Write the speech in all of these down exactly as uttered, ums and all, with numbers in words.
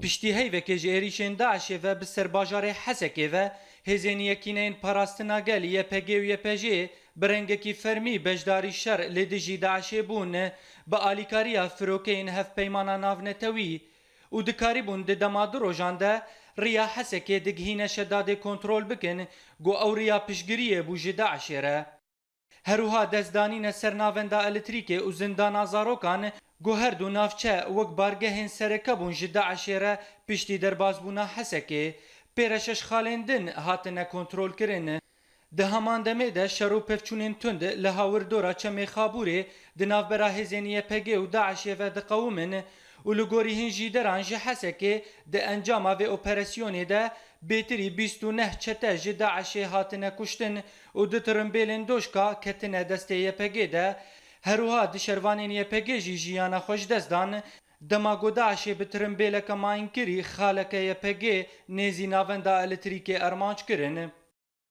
Piştî heyvekê ji êrîşên DAIŞê ve bi ser bajarê Hesekê ve, hêzên Yekîneyên Parastina Gel, Y P G û Y P J, bi rengekî fermî beşdarî şer li dijî DAIŞê bûn, bi alîkariya firokeyên Hevpeymana Navnetewî û dikarîbûn di dema du rojan de riya Hesekê digihîne Şedadê kontrol bikin, ku ew riya piştgiriyê bû ji DAIŞê re. Her wiha dest danîne ser navenda elektrîkê û zindana zarokan, ku her du navçe wek bargehên sereke bûn ji DAIŞê re, piştî derbasbûna Hesekê, pê re şeş xalên din hatine kontrolkirin. Di heman demê de şer û pevçûnên tund li hawirdora Çemê Xabûrê di navbera hêzên Y P G û DAIŞê ve diqewimin û li gorî hin jî deran ji Hesekê di encama vê operasyonê de bêtirî bîst û neh çete ji DAIŞê hatine kuştin û du tirimbêlên doşka ketine destê Y P G de. Her wiha du şervanên Y P G jî jiyana xwe ji dest dan, dema ku DAIŞê bi tirimbêleke mayînkirî xaleke Y P G nêzî navenda elektrîkê armanc kirin.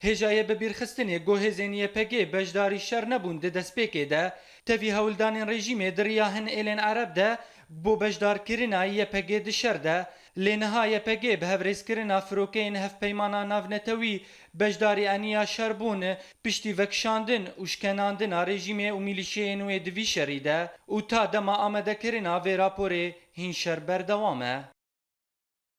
Hêja yê bibîrxistinê ku hêzên Y P G beşdarî şer nebûn di destpêkê de, tevî hewldanên rejîmê di riya hin êlên Ereb de bo beşdarkirina Y P G di şer de, lê niha Y P G bi hevrêzkirina firokeyên Hevpeymana Navnetewî beşdarî eniya şer bûn, piştî vekişandin û şkenandina rejîmê û milîşeyên wê di vî şerî de û ta dema amadekirina vê raporê hîn şer berdewam e.